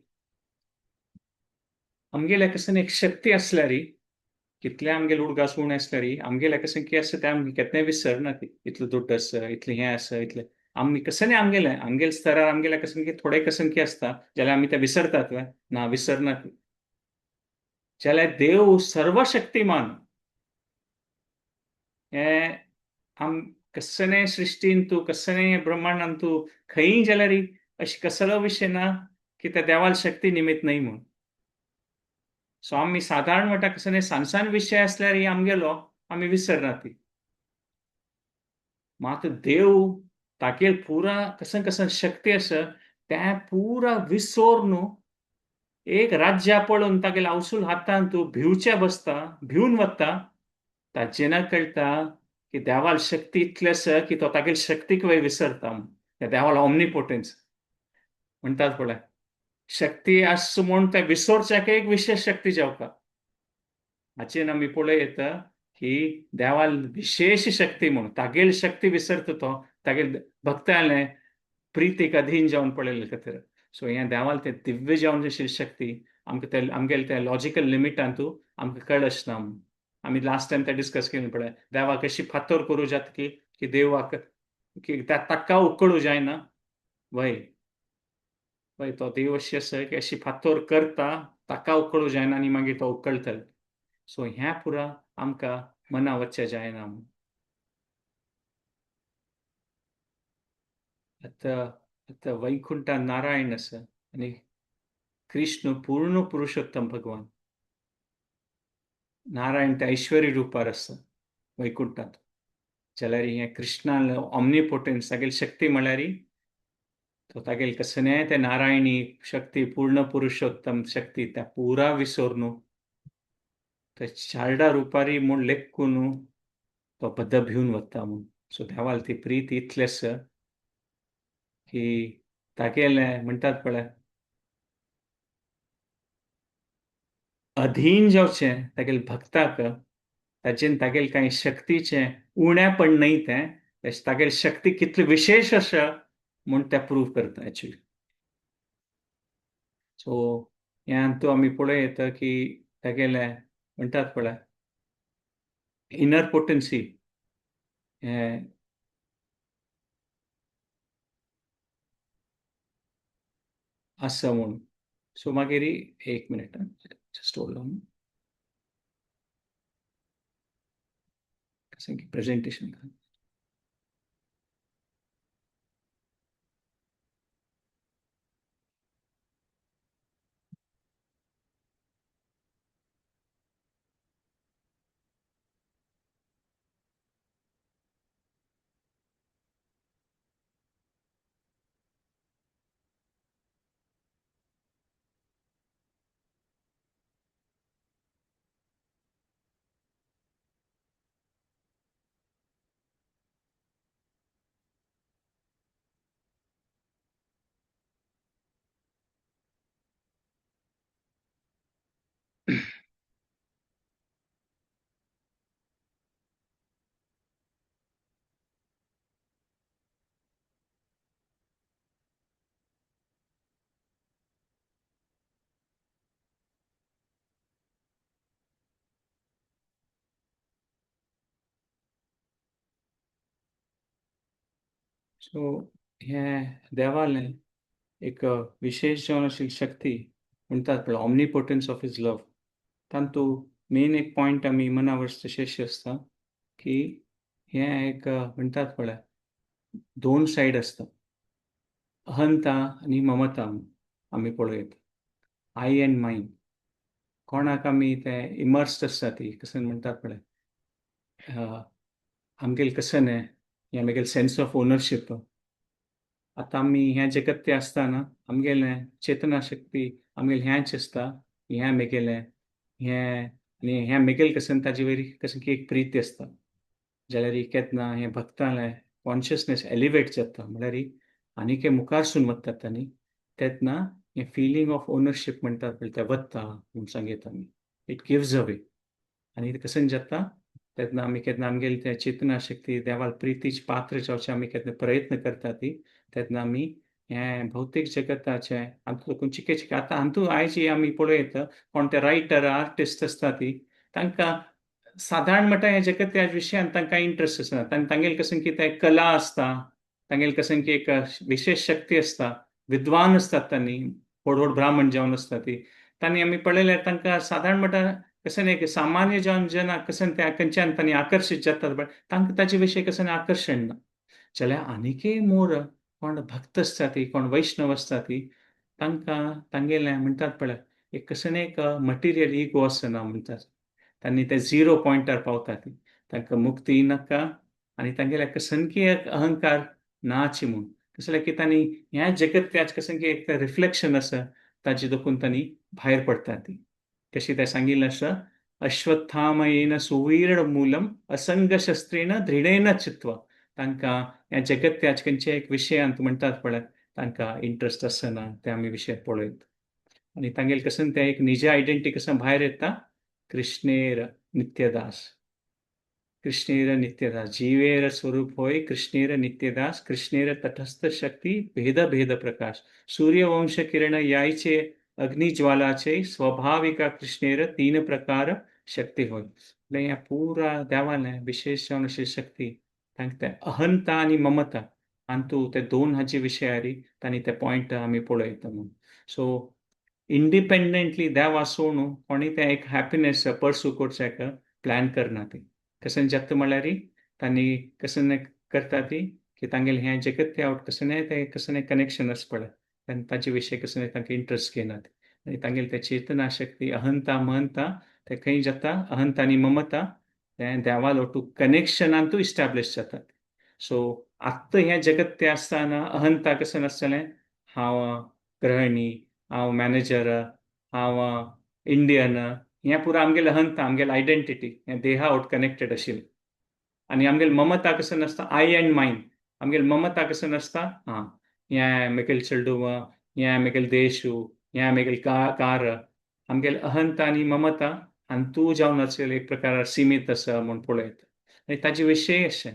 आमगेल्या कसं एक शक्ती आसल्यार कितले आमगेले उडगास उणें आसल्यार आमगेल्या कसं की आसा तें आमी केन्नाय विसरना ती इतलो दुड्ड आसा इतलें हें आसा इतलें आमी कसं आमगेलें आमगेले स्तरार आमगेल्या कसं की थोडे कसं की आसता जाल्यार आमी तें विसरतात वे ना विसरना ती. जाल्यार देव सर्वशक्तिमान हें आम कसने सृश्टीन तूं कसने ब्रह्मांडान तूं खंयी जाल्यार अशें कसलो विशय ना की त्या देवाल शक्ती निमित्त न्हय म्हूण. सो आमी सादारण म्हणटा कसले सान सान विशय आसल्यार आमगेलो आमी विसरना ती. मात देव तागेल पुरा कसन कसन शक्ती आसा तें पुरा विसोर न्हू एक राज्या पळोवन तागेले आवसूल हातान तूं भिवचे बसता भिवन वता ताचें ना कळटा की देवाल शक्ती इतली आसा की तो तागेल शक्तीक वय विसरता. त्या देवाल ऑमनीपोटन्स म्हणटात पळय शक्ती आस म्हूण त्या विसरच्याक एक विशेष शक्ती जावका. हाचेर आमी पळय येता की देवाल विशेष शक्ती म्हूण तागेल शक्ती विसरता तो तागेल भक्ताले प्रितीक अधीन जावन पळयले खातीर. सो हें देवाल तें दिव्य जावन आशिल्ली शक्ती आमकां ते आमगेले त्या लॉजिकल लिमिटांतू आमकां कळच ना. आमी लास्ट टायम ते डिस्कस केलें पळय देवाक अशी फातोर करूं जाता की की देवाक की ताका उकळूं जायना वय वय तो देव अशी आसा की अशी फातोर करता ताका उकळूं जायना आनी मागीर तो उकळटलो. सो ह्या पुरा आमकां मना वच्चें जायना. आतां आतां वैकुंठा नारायण आसा आनी कृष्ण पूर्ण पुरुषोत्तम भगवान. नारायण त्या ऐश्वरी रुपार आसा वैकुंठांत. जाल्यार हें कृष्णान ऑमनीपोटन्स तागेली शक्ती म्हळ्यार तो तागेल कसने ते नारायणी शक्ती पूर्ण पुरुषोत्तम शक्ती त्या पुरा विसर न्हू ते चारडा रुपारी म्हूण लेखून न्हू तो बद्द भिवन वता म्हूण. सो देवाल ती प्रीत इतली आसा की तागेलें म्हणटात पळय अधीन जावचें तागेले भक्ताक ताचेन तागेले कांय शक्तीचें उणेपण न्हय तें तागेली शक्ती कितली विशेष आसा म्हूण तें प्रूव करता एक्चुली. सो ह्यान तूं आमी पळोवं येता की तागेलें म्हणटात पळय इनर पोटन्सी हें आसा म्हूण. सो मागीर एक minute just hold on presentation. So हें देवालें एक विशेश जावन आशिल्ली शक्ती म्हणटात पळय ऑमनीपोटन्स ऑफ his love. तातूंत मेन एक पॉयंट आमी मनावर शेष आसता की हें एक म्हणटात पळय दोन सायड आसता, अहंता आनी ममता. आमी पळयत I and mine, कोणाक आमी ते इमर्स्ड आसता ती कशें म्हणटात पळय आमगेले कशें न्ही हें आमगेलें सेन्स ऑफ ओनरशीप. आतां आमी हें जगत तें आसतना आमगेलें चेतना शक्ती आमगेलें हेंच आसता, हें मेगेलें हें आनी हें मेगेलें कशें ताजे वयर कशें की एक प्रिती आसता. जाल्यार केन्ना हें भक्तालें कॉन्शियसनेस एलिवेट जाता, म्हळ्यार आनीक मुखारसून वतात आनी तेन्ना हें फिलींग ऑफ ओनरशीप म्हणटात पळय तें वता म्हूण सांगता आमी, it gives away. आनी कशें जाता तेन्ना आमी केन्ना आमगेली ते चेतना शक्ती देवाल प्रितीच पात्र जावचे आमी केन्ना प्रयत्न करता ती, तेन्ना आमी हें भौतीक जगताचें हातूंत चिके चिके. आतां हातूंत आयज आमी पळयत कोण ते रायटर आर्टिस्ट आसता ती तांकां सादारण म्हणटा हें जगत त्या विशयान तांकां इंट्रस्ट आसना. तांगेले कशें की ते कला आसता, तांगेले कशें की एक विशेश शक्ती आसता, विद्वान आसतात तांणी, व्हड व्हड ब्राह्मण जावन आसता ती, तांणी आमी पळयल्यार तांकां सादारण म्हणटा कशें न्ही सामान्य जन जनाक कशें त्या खंयच्यान तांणी आकर्शीत जातात, बट तांकां ताजे विशय कशें आकर्शण ना. जाल्यार आनीकय मोर कोण भक्त आसता ती, कोण वैष्णव आसता ती, तांकां तांगेलें म्हणटात पळय एक कशें एक मटिरियल इगो आसना म्हणटात, तांणी ते झिरो पॉयंटार पावता ती, तांकां मुक्ती नाका आनी तांगेल्या कसनकी एक अहंकार नाची म्हूण कसलें की तांणी ह्या जगत त्याच कसं की एक रिफ्लेक्शन आसा ताजे दोखून तांणी भायर पडटा ती. कशी तें सांगिल्लें आसा, अश्वत्थामयेन सुवीर्ण मूलम असंग शस्त्रेण दृढेन चित्वा. तांकां ह्या जगत त्याच खंयच्या एक विशयांत म्हणटात पळय तांकां इंट्रस्ट आसना ते आमी विशय पळयत. आनी तांगेले कशें तें एक निज आयडेंटिटी कशें भायर येता, कृष्णेर नित्यदास, कृष्णेर नित्यदास, जीवेर स्वरूप होय कृष्णेर नित्यदास, कृष्णेर तटस्थ शक्ती भेद भेद प्रकाश, सूर्यवंश किरण यायचे अग्निज्वालाचे स्वाभाविका कृष्णेर तीन प्रकार शक्ती होय. म्हळ्यार ह्या पुरा देवालें विशेश जावन अशी शक्ती तांकां ते अहंता आनी ममता हातूंत ते दोन हाचे विशयारी तांणी ते पॉयंट आमी पळयता म्हूण. सो इंडिपेंडंटली देव आसून कोणी तें एक हॅपिनेस पर्सू करचें प्लॅन करना ती. कशें जाता म्हणल्यार तांणी कशें करता ती की तांगेलें हें जगत ते आवट कशें तें कशें कनेक्शन आसा पळय आनी ताजे विशय कशें तांकां इंट्रस्ट घेनात आनी तांगेली ते चेतना शक्ती अहंता महंता ते खंय जाता, अहंता आनी ममता तें देवाल ओटू कनेक्शनांतू इस्टाब्लिश जाता. सो आत्तां हें जगत तें आसतना अहंता कशें नासतलें, हांव गृहिणी, हांव मॅनेजर, हांव इंडियन, हें पुरो आमगेलें अहंता, आमगेलें आयडेंटिटी हें देहा आवट कनेक्टेड आशिल्लें. आनी आमगेलें ममता कशें नासता, I and mine, आमगेलें ममता कशें नासता, आं हें म्हगेलें चेडूं, हें म्हगेलें देशू, हें म्हगेलें कार, आमगेलें अहंता आनी ममता हातूंत जावन आशिल्लें एक प्रकार सिमीत आसा म्हूण पळयता. आनी ताजे विशय अशें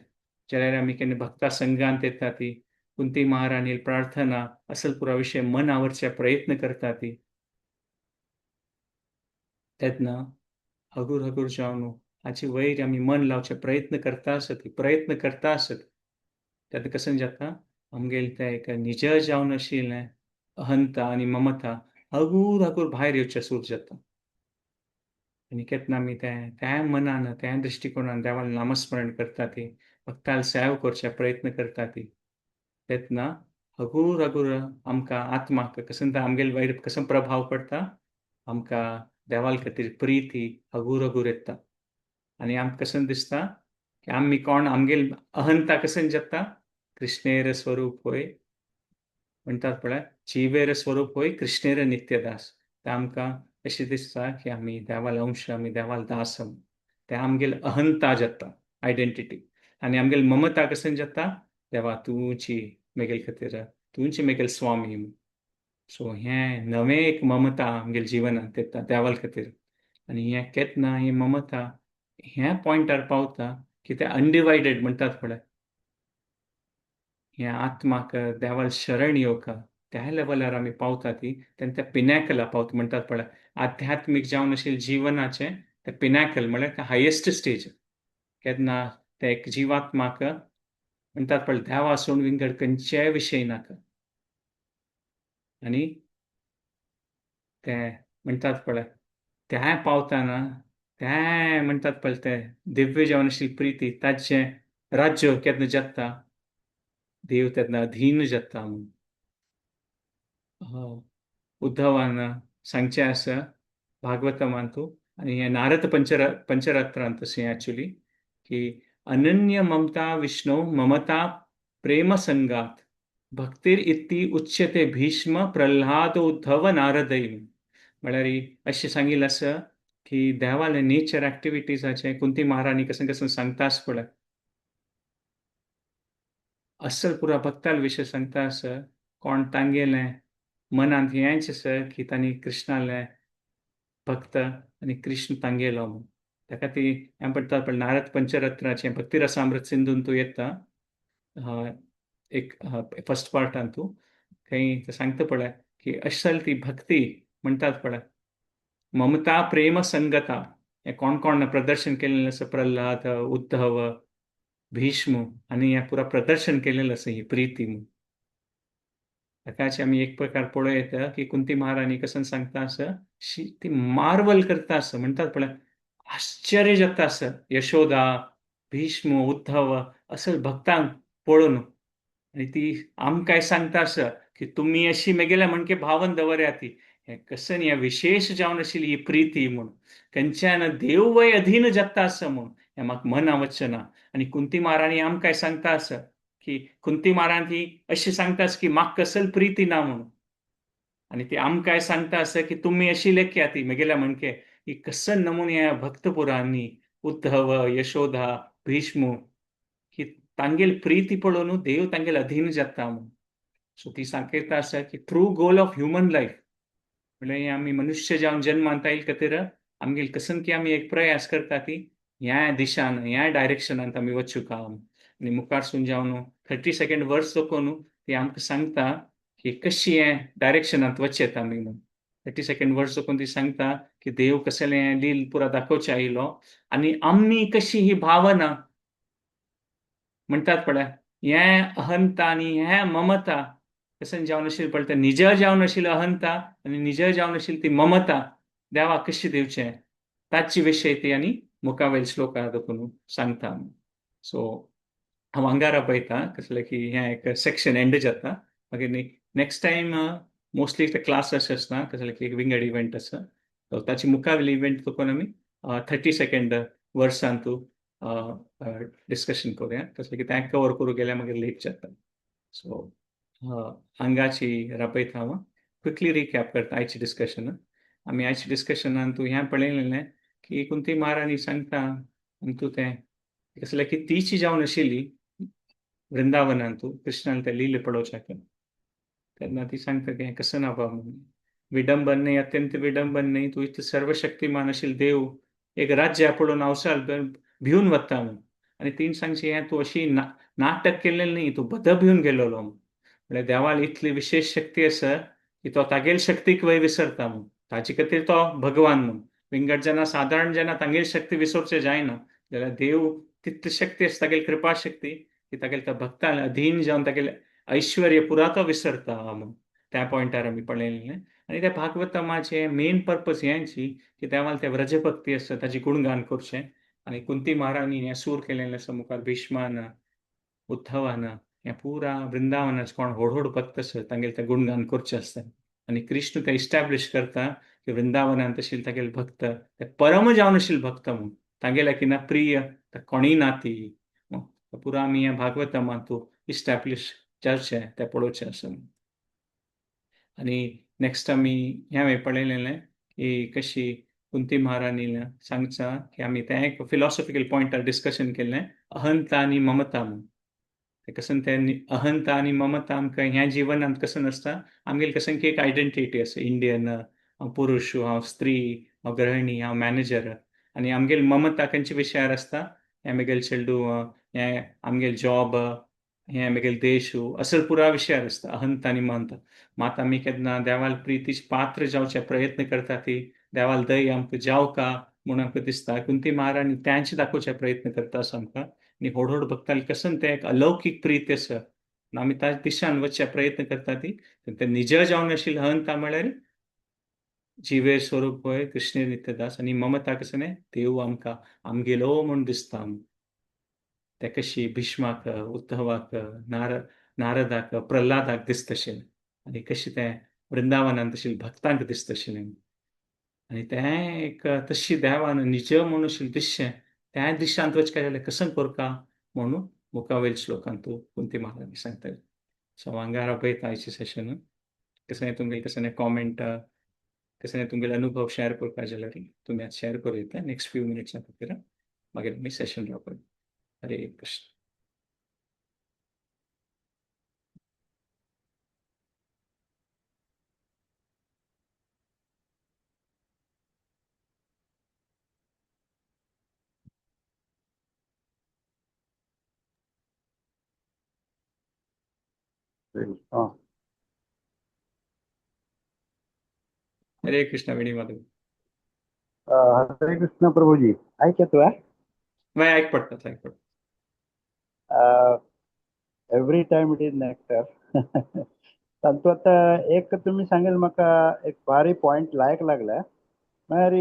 जाल्यार आमी केन्ना भक्ता संघांत येता ती कुंती महाराणी प्रार्थना असल पुरा विशय मन आवरचे प्रयत्न करता ती, तेन्ना हगूर हगूर जावन हाचे वयर आमी मन लावचे प्रयत्न करता आसत, प्रयत्न करता आसत, तेन्ना कशें जाता आमगेलें तें एक निज जावन आशिल्लें अहंता आनी ममता हगूर हगूर भायर येवचें सूर जाता. आनी केन्ना आमी तें त्या मनान त्या दृश्टिकोनान देवान नामस्मरण करता ती, भक्ताल सेव करचे प्रयत्न करता ती, तेन्ना हगूर हगूर आमकां आत्माक कशें आमगेले वयर कसो प्रभाव पडटा, आमकां देवाल खातीर प्रिती हगूर हगूर येता. आनी आमकां कशें दिसता की आमी कोण, आमगेल अहंता कशें जाता, कृष्णेर स्वरूप होय म्हणटात पळय, जिवेर स्वरूप होय कृष्णेर नित्यदास. ते आमकां अशें दिसता की आमी देवाल अंश, आमी देवाल दास, ते आमगेल अहंता जाता आयडेंटिटी. आनी आमगेल ममता कशें जाता, देवा तुची मेगेल खातीर, तुची मेगेल स्वामी. सो हें नवें एक ममता आमगेल जिवनांत येता देवाल खातीर. आनी हें केन्ना ही ममता ह्या पॉयंटार पावता की ते अनडिवायडेड म्हणटात पळय, हें आत्माक देवाल शरण येवका त्या लेवलार आमी पावता ती, तेन्ना त्या पिनॅकला पावता म्हणटात पळय, आध्यात्मीक जावन आशिल्लें जिवनाचें तें पिनॅकल म्हळ्यार तें हायेस्ट स्टेज. केन्ना ते एक जिवात्माक म्हणटात पळय देवा सोडून विंगड खंयचेय विशय नाका. आनी ते म्हणटात पळय त्या पावताना त्या म्हणटात पळय ते दिव्य जावन आशिल्ली प्रिती ताचें राज्य केन्ना जाता, देव तेन्ना अधीन जाता म्हूण. उद्धवान सांगचें आसा भागवतमांतू आनी हें नारद पंचरात्रांत अशें एक्चुली की अनन्य ममता विष्णु ममता प्रेम संगात भक्तीर इत्ती उच्यते भीष्म प्रल्हाद उद्धव नारदय. म्हळ्यार अशें सांगिल्लें आसा की देवाले नेचर एक्टिविटीजाचें कुंती महाराणी कसं कसं सांगता पळय, अस्सल पुरा भक्ताल विशय सांगता आसा. कोण तांगेलें मनांत हेंच आसा की तांणी कृष्णालें भक्त आनी कृष्ण तांगेलो म्हूण, ताका ती हें पडटा पण नारद पंचरत्नाचें भक्ती रसामृत सिंधून तूं येता एक फर्स्ट पार्टान तूं थंय सांगता पळय की असल ती भक्ती म्हणटात पळय ममता प्रेम संगता, हें कोण कोण प्रदर्शन केलेलें आसा, प्रल्हाद उद्धव भीष्म आनी हें पुरा प्रदर्शन केलेलें आसा ही प्रिती म्हूण. ताकाच आमी एक प्रकार पळोवं येता की कुंती महाराणी कसं सांगता आसा, ती मार्वल करता आसा, म्हणटात पळय आश्चर्य जाता आसा यशोदा भीष्म उद्धव असल भक्तांक पळोवन, आनी ती आमकांय सांगता आसा की तुमी अशी मेगेल्या म्हणके भावन दवरया ती हें कसन हें विशेश जावन आशिल्ली ही प्रिती म्हूण, खंयच्यान देव वय अधीन जाता आसा म्हूण हें म्हाका मना वचना. आनी कुंती महाराणी आमकांय सांगता आसा की कुंती महाराणी ती अशी सांगता आसा की म्हाका कसल प्रिती ना म्हणून, आनी ती आमकांय सांगता आसा की तुमी अशी लेख्या ती मेगेल्या म्हणके ही कसन नमुने भक्तपुरांनी उद्धव यशोदा भीष्म ही तांगेल प्रिती पळोवन देव तांगेल अधीन जाता म्हणून. सो ती सांगता आसा की true goal of human life म्हणल्यार आमी मनुष्य जावन जन्मांत आयल खातीर आमगेल कसन की आमी एक प्रयास करता ती ह्या दिशान ह्या डायरेक्शनांत आमी वचूंक. आनी मुखारसून जावन 32 वर्स दाखोवन ती आमकां सांगता की कशी हें डायरेक्शनांत वचेत आमी म्हणून. 32 वर्स दाखोवन ती सांगता की देव कसलें लील पुरा दाखोवचें आयलो आनी आमी कशी ही भावना म्हणटात पळय हें अहंता आनी हें ममता कसन जावन आशिल्ली पळय, तें निज जावन आशिल्ली अहंता आनी निज जावन आशिल्ली ती ममता देवाक कशी दिवचें ताची विशय ती आनी मुखावेल श्लोका दाखोवन सांगता. सो हांव आंगारा पळयता कसलें की हें एक सेक्शन एंड जाता, मागीर नेक्स्ट टायम मोस्टली ते क्लास अशें आसता कसलें की एक विंगड इव्हेंट आसा, ताची मुखावेली इव्हेंट दाखोवन आमी 32 वर्सांतू डिस्कशन करूया, कसलें की तें कवर करूंक गेल्यार मागीर लेट जाता. सो हांगाची राबयता हांव क्विकली रिकॅप करता आयची डिस्कशन. आमी आयच्या डिस्कशनान तूं हें पळयलें की कुंती महाराणी सांगता आनी तूं तें कसलें की तीची जावन आशिल्ली वृंदावनान तूं कृष्णान तें लीले पळोवच्याक, तेन्ना ती सांगता की हें कसं ना बाबा म्हणून विडंबन नाही, अत्यंत विडंबन नाही, तूं इतलें सर्वशक्तिमान आशिल्लें देव एक राज्य पळोवन हांवसाल भिवन वता म्हणून. आनी तीन सांगची हें तूं अशी नाटक केल्लें न्ही, तूं बद भिवन गेलोलो म्हणून. म्हळ्यार देवाल इतली विशेश शक्ती आसा की तो तागेल शक्तीक वय विसरता म्हणून, ताचे खातीर तो भगवान म्हणून. विंगड जेन्ना सादारण जेन्ना तांगेली शक्ती विसरचें जायना जाल्यार देव तितली शक्ती आसा तागेली कृपा शक्ती की तागेले त्या भक्तान अधीन जावन तागेलें ऐश्वर्य पुरा तो विसरता म्हणून. त्या पॉयंटार आमी पळयलें. आनी त्या भागवतमाचें मेन पर्पज हेंची की देवान ते व्रजभक्ती आसा ताची गुणगान करचें. आनी कुंती महाराणी हें सूर केलेलें आसा मुखार भीष्मान उद्धवान हें पुरा वृंदावनाच कोण व्हड व्हड भक्त आसा तांगेलें तें गुणगान करचें आसता. आनी कृष्ण तें इस्टॅब्लिश करता की वृंदावनांत आशिल्ले तागेले भक्त ते परम जावन आशिल्ले भक्त म्हणून, तांगेल्या की ना प्रिय कोणीय ना ती. पुरा आमी ह्या भागवतमांतू इस्टॅब्लिश जावचें तें पळोवचें आसा. आनी नेक्स्ट आमी ह्यावें पळयलेलें की कशी कुंती महाराणीन सांगचा की आमी तें एक फिलॉसॉफिकल पॉयंटार डिस्कशन केल्लें अहंता आनी ममता म्हणून. तें कसन तें अहंता आनी ममता आमकां ह्या जिवनांत कसं नासता, आमगेली कसन की एक आयडेंटिटी आसा, इंडियन, हांव पुरुश, हांव स्त्री, हांव गृहिणी, हांव मॅनेजर. आनी आमगेली ममता खंयच्या विशयार आसता, हें म्हगेलें चेडूं, हें आमगेलें जॉब, हें म्हगेलें देश, असल पुरा विशयार आसता अहंता आनी ममता. मात आमी केन्ना देवाल प्रितीच पात्र जावचे प्रयत्न करता ती देवाल दय आमकां जावका म्हूण आमकां दिसता. कुंती महाराणी त्यांचे दाखोवचे प्रयत्न करता असो आमकां. आनी व्हड व्हड भक्तांक कसन तें एक अलौकीक प्रीत आसा आमी त्या दिशान वचचे प्रयत्न करता ती तें निज जावन आशिल्लें अहंता म्हळ्यार जिवे स्वरूप होय कृष्ण नित्यदास. आनी ममता कसं न्ही देव आमकां आमगेलो म्हूण दिसता. ते कशी भीष्माक, उद्धवाक, नारदाक, प्रल्हादाक दिसतशें आनी कशी तें वृंदावनान तशी भक्तांक दिसतशें आनी तें एक तशी देवान निज म्हणून दिसचें त्या दृश्यांत वच काय जाल्यार कसं करका म्हणून मुखावेल श्लोकांत कुंती महाराणी सांगता. सो हांगा राबयता आयचें सेशन. कसं तुमगेले कसं कॉमेंट, कसं तुमगेले अनुभव शेअर करपा जाल्यार तुमी आतां शेअर करूं येता नेक्स्ट फ्यू मिनिट्सां खातीर. मागीर आमी सेशन राबय. हरे कृष्ण. हरे कृष्ण वेणी माधव. हरे कृष्ण प्रभुजी, ऐकतो. नाही, ऐक पडतात, ऐक पडतात. Every time it is nectar. तातूंत आता एक तुम्ही सांगेल म्हाका एक भारी पॉइंट लायक लागला, म्हळ्यार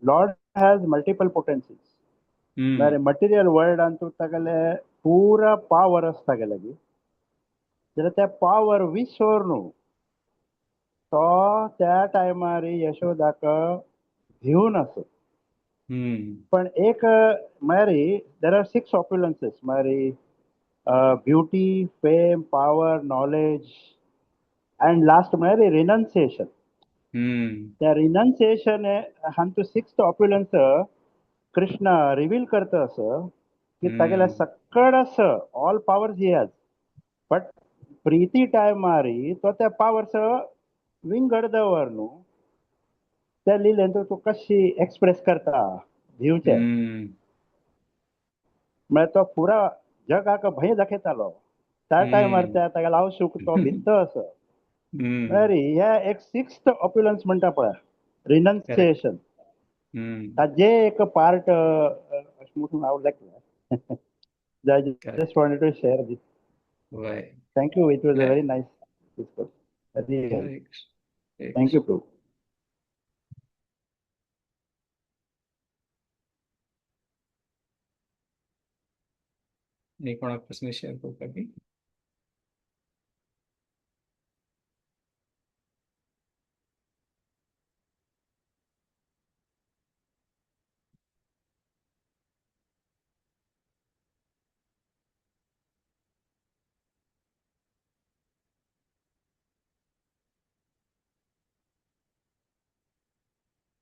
लॉर्ड हॅज मल्टिपल पोटेन्सीज. म्हळ्यार मटेरियल वर्ल्डान तागेले पुरा पावर आसता गेले जाल्यार त्या पावर विसर न्हू तो त्या टायमार यशोदाक घेवन आसो. पण एक म्हळ्यार there are 6 ऑप्युलन्सीस, म्हळ्यार beauty, fame, power, knowledge and last म्हळ्यार रिनन्सिएशन. त्या रिनन्सिएशन हांतू सिक्स्थ ऑप्युलन्स कृष्ण रिव्हील करता असं की तागेल्या सकड असं all powers he has, but Preeti टायमारी तो त्या पावर्स विंगड दवर न्हू त्या लिलेन तो कशी एक्सप्रेस करता भिवचे, म्हळ्यार तो पुरा जगाक भंय दाखयतालो त्या टायमार त्या तागेलो हांव सुख तो भित्त असो. म्हळ्यार हे एक सिक्स्थ ऑप्युलन्स म्हणटा पळय रिनन्सिएशन, ताजे एक पार्ट अशें म्हणून हांव lekla. I just wanted to share this. Thank you. It was a very nice discourse. Thank you, Prabhu. आनी कोणाक प्रश्न शेअर करपाक बी?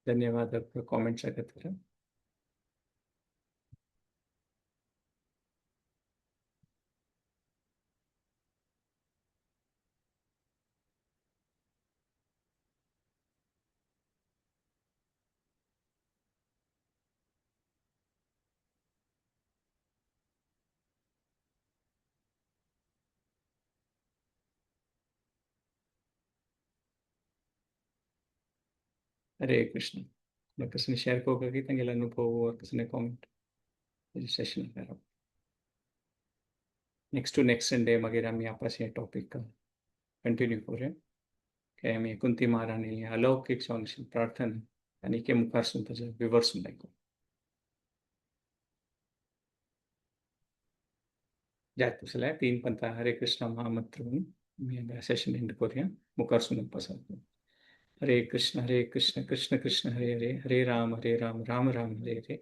धन्यवाद आपका कमेंट्स खातीर. हरे कृष्ण. कसने शेअर करपाक की तांगेले अनुभव, कसने comment session. Next to next Sunday मागीर आमी आपस हे टॉपीक कंटिन्यू करूया. काय आमी कुंती महाराणी अलौकीक जावन प्रार्थना आनी के मुखार सून ताजे विवर्स आयकू जायत जाल्यार तीन पंथा हरे कृष्ण महामंत्र म्हणून आमी सेशन एंड करूया. मुखार सून पसार. हरे कृष्ण कृष्ण कृष्ण हरे हरे, हरे राम राम राम हरे हरे,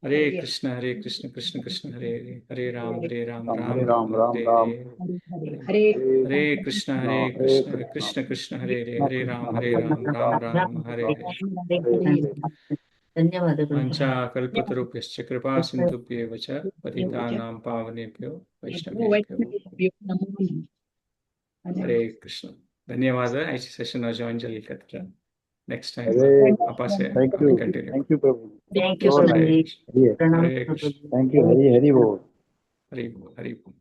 हरे कृष्ण कृष्ण कृष्ण हरे हरे, हरे राम राम राम राम हरे हरे, हरे कृष्ण कृष्ण कृष्ण हरे हरे, हरे राम राम राम हरे हरे. धन्यवाद. वाञ्छा कल्पतरुभ्यश्च कृपा सिन्धुभ्येव च पतितानां पावनेभ्यो वैष्णवेभ्यो. हरे कृष्ण. धन्यवाद. आयचे सेशन जॉईन जाल्ले खातीर. नेक्स्ट टाइम आपासे continue. Thank you Prabhu. Thank you. Hare Krishna. Thank you. Hari Hari बोल. हरि बोल. हरि बोल.